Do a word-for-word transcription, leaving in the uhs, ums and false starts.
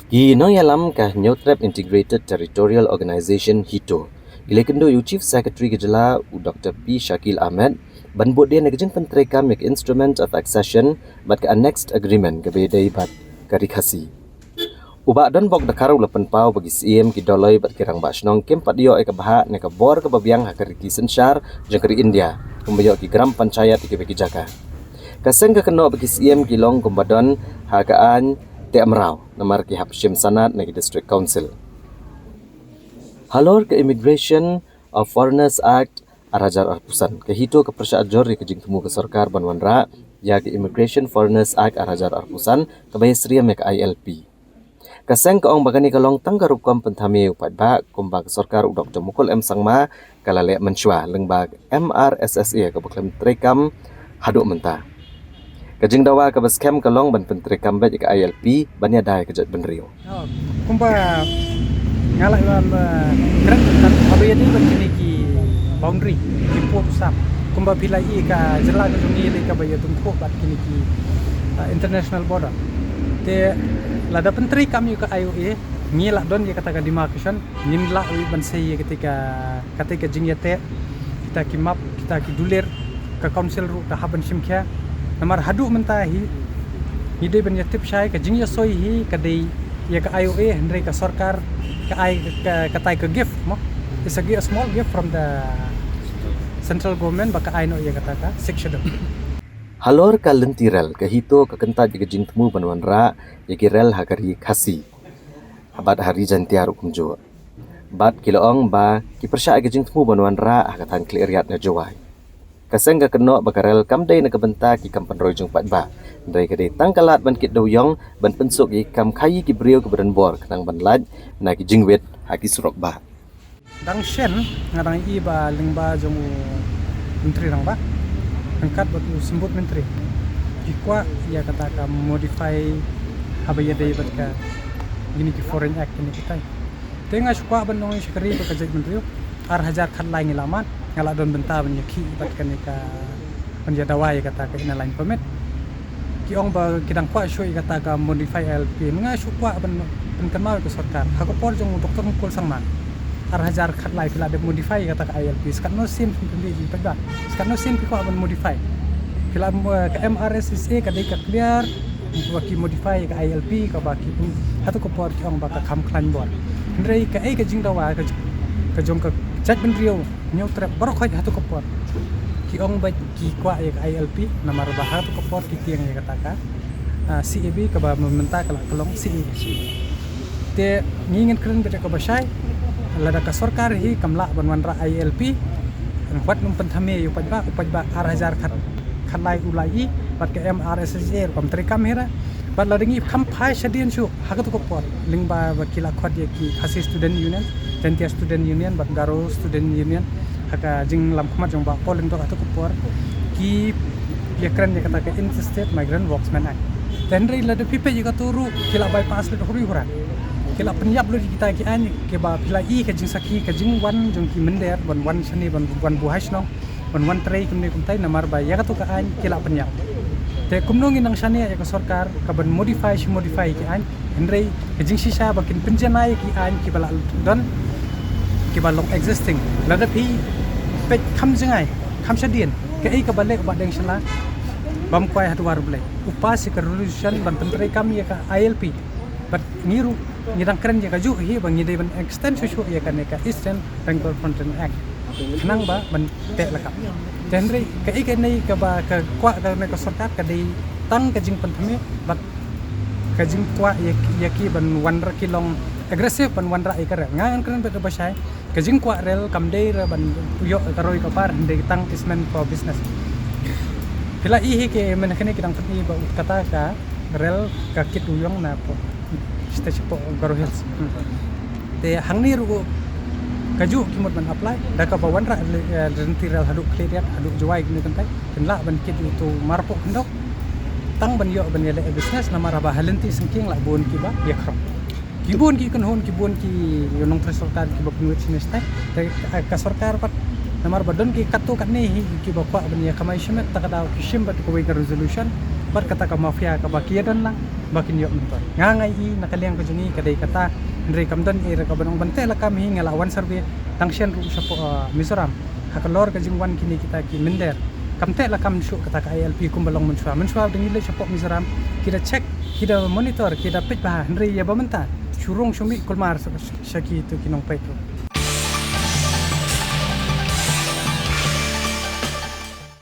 Ki nongïalam ka Hynñiewtrep Integrated Territorial Organization HITO ki la kynduh ïa u Chief Secretary ka jylla u Doctor P Shakil Ahmed ban bud dien ïa ka jingpyntreikam ïa ka Instrument of Accession bad ka Annexed Agreement kaba ïadei bad ka Ri Khasi. U Bah Donbok Dkhar u la pynpaw ba ki Syiem, ki Dolloi bad ki Rangbah Shnong kim pat ïoh ïa ka bhah ne ka bor kaba biang ha ka riti synshar jong ka ri India kumba ïoh ki Gram Panchayat ïa kiba ki jaka. Ka seng ka kynnoh ba ki Syiem ki long kumba don ha ka aiñ teh mraw namar ki hap shim sanad na ki District Council. Halor ka Immigration of Foreigners Act ar hajar arphew san, ka HITO ka pyrshah jur ïa ka jingthmu ka sorkar ban wanrah ïa ka Immigration Foreigners Act ar hajar arphew san kaba ïasyriem ïa ka I L P. Ka seng ka ong ba kane ka long tang ka rukom pynthame ïa u paidbah kumba ka sorkar u Doctor Mukul M Sangma ka la leh mynshuwa lyngba M R S S A kaba khlem treikam haduh mynta. Ka jingdawa kaba skhem ka long ban pyntreikam beit ïa ka I L P ban ïada ïa ka jaitbynriew. Oh, kumba nga la wan ba kren tang haba ïadei bad kine ki boundary ki pud u sam. Kumba phi la i ka jylla ka jong ngi ïadei kaba ïadungkhuh bad kine ki, ah, international border. Te lada pyntreikam ïa ka I O A ngi la don ïa kata ka demarcation, ngin lah ïa ban sei ïa kata ka kata ka jingïateh, kita ki map, kita ki dulir, ka council ruh ka hap ban shim khia. Namar haduh mynta hi ngi dei ban ïatip shai ka jingïasoi hi ka dei ïa ka I O A, hynrei ka sorkar ka ai ka, katai ka gift mo. It's a, gi- a small gift from the central government ba ka ai noh ïa kata ka Sixth Schedule. Halor ka lynti rel, ka HITO ka kyntait ïa ka jingthmu ban wanrah ïa ki rel ha ka Ri Khasi bad ha Ri Jaintia ruh kumjuh. Bad ki la ong ba ki pyrshah ïa ka jingthmu ban wanrah ha ka thaiñ Khliehriat na Jowai. Ka seng ka kynnoh ba ka rel kam dei na ka bynta ki kam pynroi jong paidbah, hynrei ka dei tang ka lad ban kit dewïong ban pynsuk ïa ki kam khaïi ki briew kiba don bor khnang ban lait na ki jingwit ha ki surok bah. Dang shen nga dang i ba lyngba jong u Myntri Rangbah ryngkat bad u Symbud Myntri ki kwah ïa kata ka modify haba ïadei bad ka kine ki Foreign Act kine kitai. Te nga shu kwah ban ong shakri ba ka jaitbynriew ar hajar khatlai ngi la mad, nga la don bynta ban ïakhih bad kane ka ban ïadawa ïa kata ka Inner Line Permit. Ki ong ba ki dang kwah shuh ïa kata ka modify I L P. Nga shu kwah ban pynkynmaw ïa ka sorkar ha ka por jong u Doctor Mukul Sangma, ar hajar khatlai phi la dep modify ïa kata ka I L P. Skat no sien phi pynbeit ïa ka paidbah, skat no sien phi kwah ban modify. Phi la, eh, ka M R S S A ka dei ka clear ba ki modify ïa ka I L P, kaba ki pyn, hato ka por ki ong ba ka kham khlaiñ bor. Hynrei kaei ka jingdawa ka, ka jong ka jaitbynriew Hynñiewtrep baroh khoit hato ka por ki ong ba ki kwah ïa ka I L P, namar ba hato ka por ki tieng ïa kata ka, ah, C A B kaba mynta ka la ka long C A A. Te ngi ngin kren beit kaba shai, lada ka sorkar hi kam lah ban wanrah I L P, wat nym pynthame ïa u paidbah, u paidbah ar hajar khat, khatlai u la i, bad ka M R S S A ruh kam treikam hi re. Bad lada ngi kham phai shadien shuh ha kato ka por lyngba ba ki la khot ïa ki Khasi Student Union, Jaintia Student Union bad Garo Student Union ha ka jinglam khmat jong Bah Paul Lyngdoh ha kato ka por ki ïakren ïa kata ka Interstate Migrant Workmen Act. Te hynrei lada phi peit ïa kato ruh ki la bypass leit huroi hura. Ki la pynïap lut ïa kita ki aiñ kiba phi la i ka jingsakhi ka jingwan jong ki mynder ban wan shane ban wan buhai shnong ban wan trei kumne kumtai namar ba ïa kato ka aiñ ki la pynïap. Te kumno ngin nang shaniah ïa ka sorkar ka ban modify shi modify ki aiñ, hynrei ka jingshisha ba kin pynjanai ïa ki aiñ kiba la don kiba long existing. Lada phi peit kham jngai kham shadien kaei kaba leh u Bah Deng Shylla bam kwai ha Dwar U Blei, u pass ïa ka resolution ban pyntreikam ïa ka I L P. Bad ngi ruh ngi dang kren ïa kajuh hi ba ngi dei ban extend shuh shuh ïa kane ka Eastern Bengal Frontier Act khnang ba ban teh lakam. Te hynrei kaei kane kaba ka kwah kane ka sorkar ka dei tang ka jingpynthame bad ka jingkwah ïa, ïa ki ban wanrah, ki long aggressive ban wanrah ïa ka rel. Nga ngan kren beit ba shai, ka jingkwah rel kam dei re ban ïoh ka roi ka par, hynrei tang is meant for business. Phi la i hi ki mynta kane ki dang pyni ba u kata ka rel ka kit u ïong na pdeng station hapoh Garo Hills. Te hangne ruh kajuh ki mut ban apply da kaba wanrah, eh, lynti rel haduh Khliehriat haduh Jowai kumne kumtai, kin lah ban kit ïa uto u marpoh khyndew tang ban ïoh ban ïaleh business, namar ba ha lynti syngkien la bun kiba ïakhrup. Ki bun ki kynhun, ki bun ki nongtrei sorkar kiba pynwit shane shatai. Te, eh, ka sorkar pat namar ba don ki katto katne hi kiba kwah ban ïa kamai shimet, ta ka daw ki shim bad kawei ka resolution bad kata ka mafia kaba ki ïa don lang ba kin ïoh myntoi. Nga nga i na ka liang ka jong i ka dei kata, hynrei kam don i re ka ban ong ban teh lakam hi, nga la wan survey tang shen ruh shapoh, ah, Mizoram ha ka lor ka jingwan kine kita ki mynder. Kam teh lakam shuh kata ka I L P kumba long mynshuwa. Mynshuwa da ngi leit shapoh Mizoram, ki da check, ki da monitor, ki da peit bha, hynrei ïa ba mynta shu rung shu mih kulmar sha, sha kitu ki nongpeit ruh.